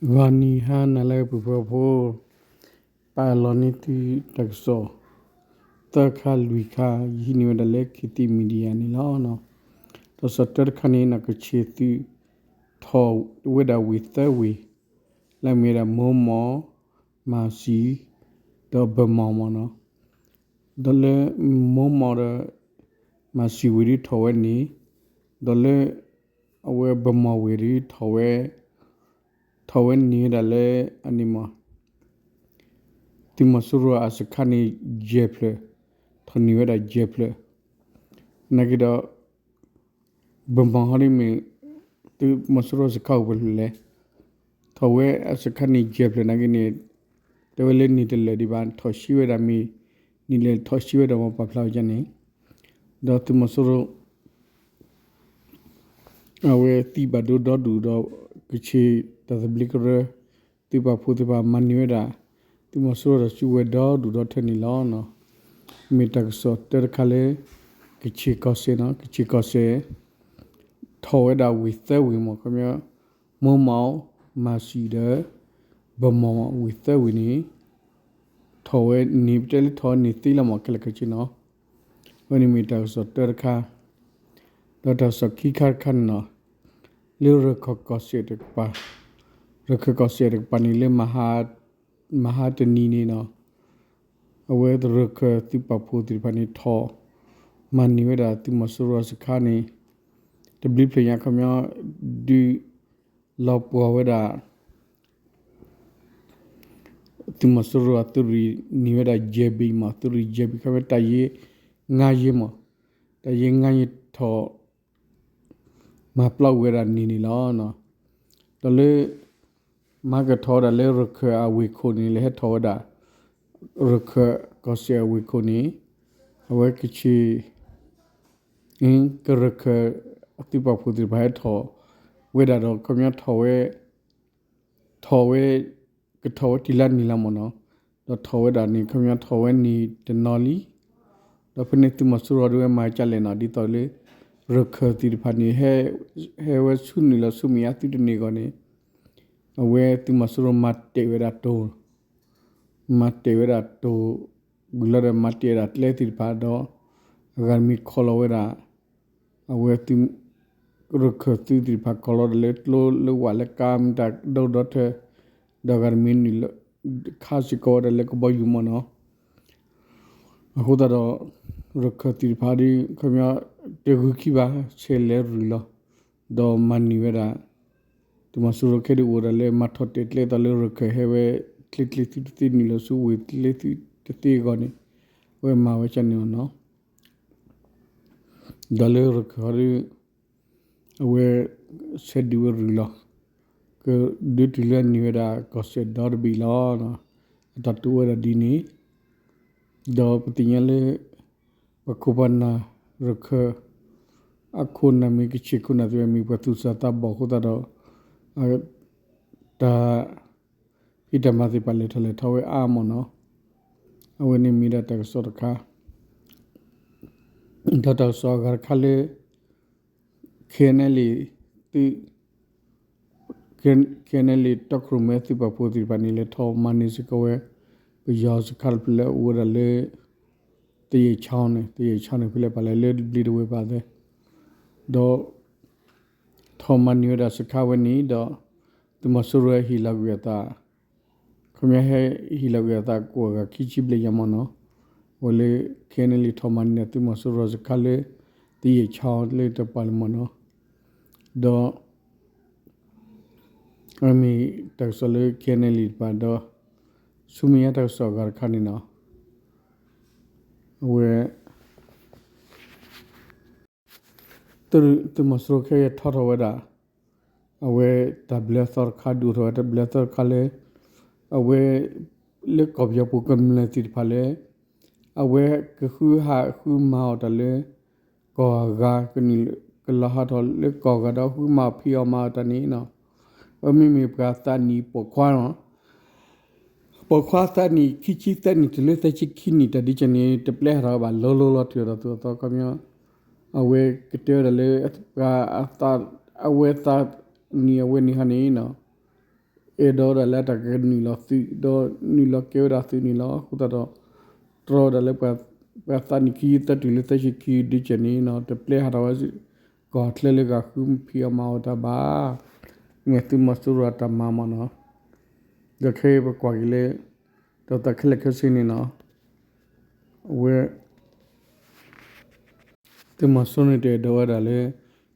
ဂီၤနံၤဟါနၤလၢအဂ့ၤ ပုၢ်ဖိဝဲၢ်ဖိ, ပာ်လီၤန့ၢ်သုတၢ်ကစီၣ် သၢခါလွံၢ်ခါ ယဟံးန့ၢ်ဝဲဒၣ်လၢ ခေတ်သစ် Media န့ၣ်လီၤ. တၢ်ကစီၣ်တၢတခါန့ၣ် ကခ့ၣ်သုးထီၣ်ဝဲဒၣ်ဝ့ၢ်သၢဝ့ၢ်, လၢအမ့ၢ်ဝဲဒၣ် မိၢ်မီၢ်, မၤစံၤ, ဒီးဘၢၣ်မီၢ်မၢ်နီၤ. ဒီးလၢမိၢ်မီၢ်ဒီး မၤစံၤဝ့ၢ်ဒုးထီၣ်ဝဲန့ၣ်, ဒီးလၢ အဝဲဘၢၣ်မီၢ်ဝ့ၢ်ဒုး ထီၣ်ဝဲန့ၢ်ဝဲဒၣ်လၢ အန့ၣ်မး သုးမီၤစိရိၤအစခါန့ၣ် ယဲၢ်ဖျၢၣ်, ထီၣ်န့ၢ်ဝဲဒၣ်ယဲၢ်ဖျၢၣ်, နာ်က့ဒီး ဘၢၣ်မီၢ်ဟီဒ်မ့ၢ် သုးမီၤစိရိၤစခါအိၣ်ပှဲၤဖျၢၣ်လဲၣ်, ထီၣ်ဝဲအစခါန့ၣ်ယဲၢ်ဖျၢၣ်နာ်က့န့ၣ် တဲဝဲလၢန့ၢ်တလၢာ်ဒံးဘၣ်, ထီၣ်ဆံးဝဲဒၣ်မ့ၢ် န့ၣ်လဲၣ် ထီၣ်ဆံးဝဲဒၣ်မ့ၢ်ပာ်ဖျါဝဲဒ်န့ၣ်, ဒီးသုးမီၤစိရိၤ အဝဲသံဘၣ်ဒိဒီဒူၣ်ဒီး ကခ့ၣ်တၢ်သဘျ့ကရၢ သုးပာ်ဖှိၣ်သ့ၣ်တဖၣ်မၤန့ၢ်ဝဲဒၣ် သုးမီၤစိရိၤဒီးစုကဝဲၤဒီဒူၣ်ဒီထၢန့ၣ်လီၤ. မ့ၢ်တၢ်ကစီၣ်တၢတခါလၢ ကခ့ၣ်ကီၢ်စဲၣ်နီၤ, ကခ့ၣ်ကီၢ်စဲၣ် ထီၣ်ဝဲဒၣ်ဝ့ၢ်သၢဝ့ၢ်မး ခီပညီ မိၢ်မီၢ်, မၤစံၤဒီး ဘၢၣ်မီၢ်ဝ့ၢ်သၢဝ့ၢ်န့ၣ် ထီၣ်ဝဲန့ၣ် ပတဲလၢထီၣ်န့ၢ်သ့လီၤမး ခဲလၢာ်ခဲဆ့နီၤ. အဝဲန့ၣ်မ့ၢ်တၢ်ကစီၣ်တၢတခါ, ဒီးတၢ်ကစီၣ်ခံခါတခါန့ၣ်နီၤ, လၢရခၢၣ်ကီၢ်စဲၣ်တကပၤ, ရခၢၣ်ကီၢ်စဲၣ်တကပၤန့ၣ်လၢ မဟါတနံၤန့ၣ်နီၤ, အဝဲရခၢၣ်သုးပာ်ဖှိၣ်သ့ၣ်တဖၣ်န့ၣ်ထီၣ် မၤန့ၢ်ဝဲဒၣ်သုးမီၤစိရိၤအစခါန့ၣ် တဘျုးဖျၢၣ်ညါ ခီပညီ ဒုးလီၤပှီၢ်ဝဲဒၣ် သုးမီၤစိရိၤအသုးရ့ၣ်န့ၢ်ဝဲဒၣ် ယဲၢ်ဘ့ၣ်မး, သုးရ့ၣ်ယဲၢ်ဘ့ၣ် ခီဖျိတၢ်ယ့ငါယ့မး, တၢ်ယ့ငါယ့ထီၣ် မၤပျီဝဲဒၣ်န့ၣ်န့ၣ်လီၤ. ဒီးလၢ မၤကထီၣ်ဝဲဒၣ်လၢရခၢၣ်အဝ့ၢ်ခိၣ်န့ၣ် လၢဟဲထီၣ်ဝဲဒၣ် ရခၢၣ်ကီၢ်စဲၣ်အဝ့ၢ်ခိၣ်န့ၣ် အဝဲကခ့ၣ် ကရခၢၣ်အသုးပာ်ဖှိၣ်သ့ၣ်တဖၣ်ဟဲထီၣ်ဝဲဒၣ်ဒီး ခီပညီထီၣ်ဝဲ ထီၣ်ဝဲ ကထီၣ်ဝဲတုၤလၢန့ၣ်လီၤမးနီၤ. ဒီးထီၣ်ဝဲဒၣ်န့ၣ် ခီပညီထီၣ်ဝဲန့ၣ်တနီၤလံ. ဒီးဖဲန့ၣ်သုးမီၤစိရိၤဒုးဝဲမၤကလဲၣ်နီၤ ဒ်သိးလၢ ရခၢၣ်သ့ၣ်တဖၣ်န့ၣ် ဟဲဝဲဆူနုာ်လီၤဆူမဲာ်ညါသုတန့ၢ်အဂီၢ်န့ၣ် အဝဲသုးမီၤစိရိၤမၤတဲာ်ဝဲဒၣ်တိၤ မၤတဲာ်ဝဲဒၣ်တိၤ ဝံၤလီၤဒီးမၤတဲာ်ဝဲဒၣ်ကျဲသ့ၣ်တဖၣ်ဒီး အဂၤတမံၤခီလီၤဝဲဒၣ် အဝဲ ရခၢၣ်သုးသ့ၣ်တဖၣ်ခီလီၤဒီးလၢကျိလၢဝးလၢကါမတၤဒီဒီထၢ ဒီးအဂၤတမံၤနုာ်လီၤ ခးစ့ၢ်ကီးဝဲဒၣ်လၢကဘီယူၤမးနီၤ. အဃိသတးဒီး ရခၢၣ်သ့ၣ်တဖၣ်ဒီး ခီပညီ တဂုၤခံဘၣ် ဆဲးလဲၤရုၢ်လီၤ ဒီးမၤန့ၢ်ဝဲဒၣ် သုးမီၤစိရိၤခဲဒုးအိၣ်ဒၣ်လၢမၤထီၣ်တဲာ်ကျဲသးလၢရခၢၣ်ဟဲဝဲ ချ့ချ့သုတသ့နုာ်လီၤဆူဝ့ၢ်ကျဲသုတသ့အဂီၢ်န့ၣ် အဝဲမၤဝဲဒ်န့ၣ်လီၤနီၤ. ဒီးလၢရခၢၣ်ဟီဒီး အဝဲ ဆဲးဒုးဝဲရုၢ်လီၤ ကဒုးတုၤလၢအန့ၢ်ဝဲဒၣ်ကီၢ်စဲၣ်ဒီတဘ့ၣ်လီၤ. အတၢ်တိာ်ဝဲဒၣ်ဒ်န့ၣ် ဒီးပသ့ၣ်ညါလၢ ပခိၣ်ပနၢ်ရခၢၣ် အခိၣ်နၢ်မ့ၢ်ကဆ့ၣ်ခိၣ်နၢ်သ့ၣ်တဖၣ်မ့ၢ်ပှၤသူၣ်စၢ်သးဘီၣ်အဃိသတးဒီး တၢ်ဖံးတၢ်မၤသ့ၣ်တဖၣ်လဲၤထီၣ်လဲၤထီဝဲအါမးနီၤ. အဝဲန့ၣ်မ့ၢ်ဒၣ်တၢ်ကစီၣ်တခါ ဒီးတၢ်ကစီၣ်အဂၤတခါလၢ KNLA သုး KNLA တီခိၣ်ရိၣ်မဲသုးပာ်ဖှိၣ်သ့ၣ်တဖၣ်န့ၣ် လဲၤထီၣ်မၤန့ၢ်စ့ၢ်ကီးဝဲ ပယီၤစခါတဖျၢၣ်လၢအအိၣ်ဝဲဒၣ်လၢ သယဲၢ်ချီန့ၣ် သယဲၢ်ချီန့ၣ် ဖဲလဲၣ်ပာ်လဲၣ်လၢဘျ့ဒဝဲၢ်ပာ်သဲ ဒီး ထီၣ်မၤန့ၢ်ဝဲဒၣ်စခါဝဲန့ၣ်ဒီး သုးမီၤစိရိၤဟ့ၣ်လီၤကွံာ်အသး ခီပညီဟဲဟ့ၣ်လီၤကွံာ်အသးကိးဂၤခံဆံဘျဲၣ်ညါမးနီၤ. အဝဲလၢ KNLA ထီၣ်မၤန့ၢ်သုးမီၤစိရိၤစခါလၢ သယဲၢ်ချီလၢတပၤလၢမးနီၤ. ဒီး အမ့ၢ်တၢ်ကစီၣ်လၢ KNLA တပၤဒီး ဆူမဲာ်ညါတၢ်ကစီၣ်အဂၤတခါန့ၣ်နီၤ အဝဲ သုးမီၤစိရိၤခဲအံၤထီထီၣ်ဝဲဒၣ် အဝဲတၢ်ဘျၢသီတခါ ဒုးအိၣ်ထီၣ်ဝဲတၢ်ဘျၢသီတခါလၢ အဝဲ လၢကီၢ်ပယီၤပူၤကမျၢၢ်သ့ၣ်တဖၣ်လၢ အဝဲကဃုဟးဃုမၤအီၣ်တၢ်လၢ ကီၢ်အဂၤ ကနုာ်လီၤဟးထီၣ်လၢကီၢ်အဂၤဒီးဃုမၤအီၣ်ဖံးအီၣ်မၤအီၣ်တၢ်န့ၣ်နီၤ အမ့မ့ၢ်ပှၤသးနံၣ်ပိာ်ခွါနီၤ ပိာ်ခွါသးနံၣ် ခံဆံသးနံၣ်တုၤလၢသၢဆံခံနံၣ် တၢ်ဒ်ကန့ၣ် တပျဲဟးထီၣ်ဘၣ် လီၤလီၤလီၤတုၤဒီးသူၣ်အသီခီပညီ အဝဲကတဲဝဲဒၣ်လၢ ပှၤအသး အဝဲသးနံၣ်အဝဲန့ၣ်ဟီန့ၣ်နီၤ အဲၣ်ဒိးဝဲဒၣ်လၢအတၢ်ကနုာ်လီၤသုး ဒီးနုာ်လီၤကဲဝဲဒၣ်သုးန့ၣ်လီၤ. အဃိသတးဒီး တြီဝဲဒၣ်လၢ ပှၤသးနံၣ်ခံသၢတုၤလၢသၢဆံခံဒုကဲန့ၣ်နီၤ တပျဲဟးထီၣ်ဝဲ ကီၢ်ချၢလၢဂၤဃုဖံးအီၣ်မၤအီၣ်တၢ်ဘၣ်, မ့ၢ်သုးမီၤစိရိၤအတၢ်မၤမ့ၢ်နီၤ. ဒီးခဲအံၤပကွၢ်က့ၤလၢ ဒီးတၢ်ခဲလၢာ်ခဲဆ့န့ၣ်နီၤ အဝဲ သုးမီၤစိရိၤန့ၣ်တအဲၣ်ဒိးဝဲဒၣ်လၢ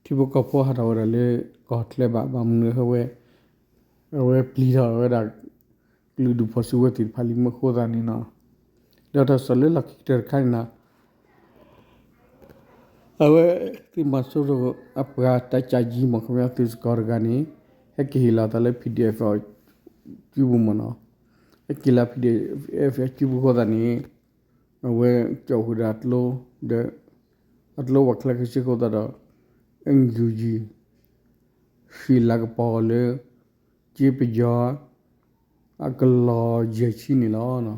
ထံဖိကီၢ်ဖိဟးထီၣ်ဝဲဒၣ်လၢ ကီၢ်ချၢဘၣ်, ဘၣ်မနုၤအဃိဝဲ အဝဲပျံၤထီၣ်ဝဲဒၣ် ကလုာ်ဒူၣ်ဖီၣ်စုကဝဲၤသ့ၣ်တဖၣ်လံမ့ၢ်အဃိသတးန့ၣ်နီၤ. ဒီးတၢ်ကစီၣ်လၢလီၢ်ခံကတၢၢ်တခါန့ၣ်နီၤ အဝဲ သုးမီၤစိရိၤအပှၤတၢ်ကၢ်ယံၤမ့ၢ် ခီပညီသုးစ့ၢ်ကီးတဂၤန့ၣ် ဟဲက့ၤဟ့ၣ်လီၤအသးလၢ PDF အစုပူၤမ့ၢ်နီၤ. ဟဲက့ၤလီၤ PDF အစုပူၤအဃိသတးန့ၣ် အဝဲကၠီၣ်ဃုာ်ဒီးအကျိ ဒီး အကျိဝဲခဲလၢာ်ခဲဆ့အဃိသတးဒီး NUG ဟ့ၣ်လၤကပီၤလၢ က့ပယီၤ အကလီၤယဲၢ်ဆံန့ၣ်လီၤ.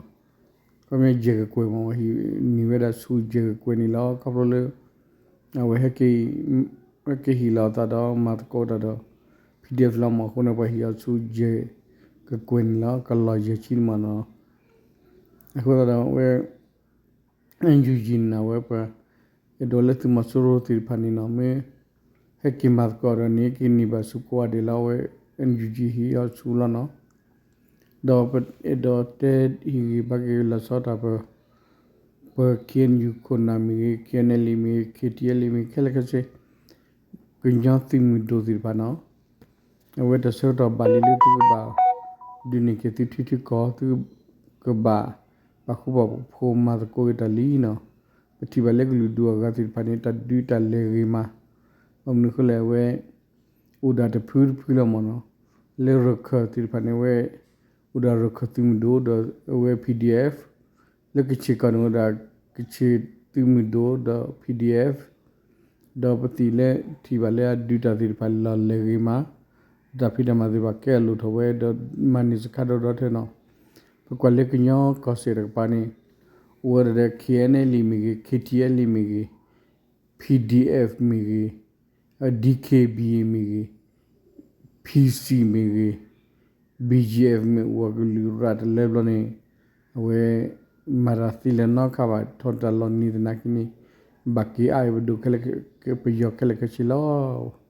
ခီပညီယဲၢ်ကကွဲၢ်မ့ၢ် အဝဲဟ့ၣ်န့ၢ်ဝဲဒၣ်ဆူယဲၢ်ကကွဲၢ်န့ၣ်လီၤ. ခီဖျိလၢ အဝဲဟဲက့ၤ ဟဲက့ၤဟ့ၣ်လီၤအသးဒီးမၤသကိးတၢ်ဒီး PDF လီၤမ့ၢ်အဃိန့ၣ် ပှၤဟ့ၣ်အီၤဆူယဲၢ်ကကွဲၢ်န့ၣ်လီၤ. ကလီၤယဲၢ်ဆံန့ၣ်မ့ၢ်နီၤ. အဃိသတးဒီးအဝဲ NUG န့ၣ် အဝဲပှၤ အဲၣ်ဒိးလၢသုးမီၤစိရိၤသ့ၣ်တဖၣ်န့ၣ်နီၤ မ့ၢ်ဟဲက့ၤမၤသကိးဒီးန့ၣ် ကန့ၢ်ဘၣ်ဆူကိးဂၤဒဲးလီၤ. အဝဲ NUG ဟ့ၣ်အီၤဆူလီၤနီၤ. ဒီးပအဲၣ်ဒိးတဲဟ့ၣ်ဂံၢ်ဘါက့ၤလီၤဆီတၢ်ပ ပ KNU ခိၣ်နၢ်မ့ၢ်ဂ့ၤ, KNLA မ့ၢ်ဂ့ၤ, KTLA မ့ၢ်ဂ့ၤ ခဲလၢာ်ခဲဆ့ ကညီသုးမုၢ်ဒိၣ်သ့ၣ်တဖၣ်နီၤ အဝဲတၢ်ဆၢကတီၢ်ဘၣ်လံလၢသုကဘၣ် ဒုးန့ၢ်က့ၤသုထံသုကီၢ် သုကဘၣ် ပာ်ဃူပာ်ဖိးမၤသကိးက့ၤတၢ်လံနီၤ. ပထံၣ်ဘၣ်လၢကလုာ်ဒူၣ်အဂၤသ့ၣ်တဖၣ်န့ၣ် တၢ်ဒုးတၢ်လဲၤဂ့ၤမး, ဘၣ်မနုၤအဃိလဲၣ် အဝဲ အိၣ်ဒၣ်တဖုတဖုလီၤမ့ၢ်နီၤ. လၢရခၢၣ်သ့ၣ်တဖၣ်န့ၣ် အဝဲ အိၣ်ဒၣ်ရခၢၣ်သုးမုၢ်ဒိၣ်ဒီးအဝဲ PDF, လၢကခ့ၣ်ကီၢ်န့ၣ်အိၣ်ဒၣ်ကခ့ၣ်သုးမုၢ်ဒိၣ်ဒီး PDF ဒီးပသ့ၣ်လၢထံၣ်ဘၣ်လၢအဒုးတၢ်သ့ၣ်တဖၣ်လီၤလဲၤဂ့ၤမး, တၢ်ဖံးတၢ်မၤသ့ၣ်တဖၣ်ကဲအလိၣ်ထီၣ်ဝဲဒီးမၤန့ၢ်စခါဒီဒီထၢနီၤ. ပကွၢ်လၢကညီကီၢ်စဲၣ်တကပၤန့ၣ် အိၣ်ဝဲဒၣ်ဒီး KNLA မ့ၢ်ဂ့ၤ, KTLA မ့ၢ်ဂ့ၤ, PDF မ့ၢ်ဂ့ၤ, DKBA မ့ၢ်ဂ့ၤ, PC မ့ၢ်ဂ့ၤ, BGF မ့ၢ်အိၣ်အကလုာ်ရၣ်တလၢဘျီန့ၣ် အဝဲ မၤတၢ်သ့လၢၤနီတခါဘၣ် ထီၣ်တၢ်လီၤနံၤသနာ်က့န့ၣ် ဘၣ်က့ၤအါအံၤပဒိၣ်ခဲလၢာ် ပယီၤခဲလၢာ်ခဲဆ့လီၤ.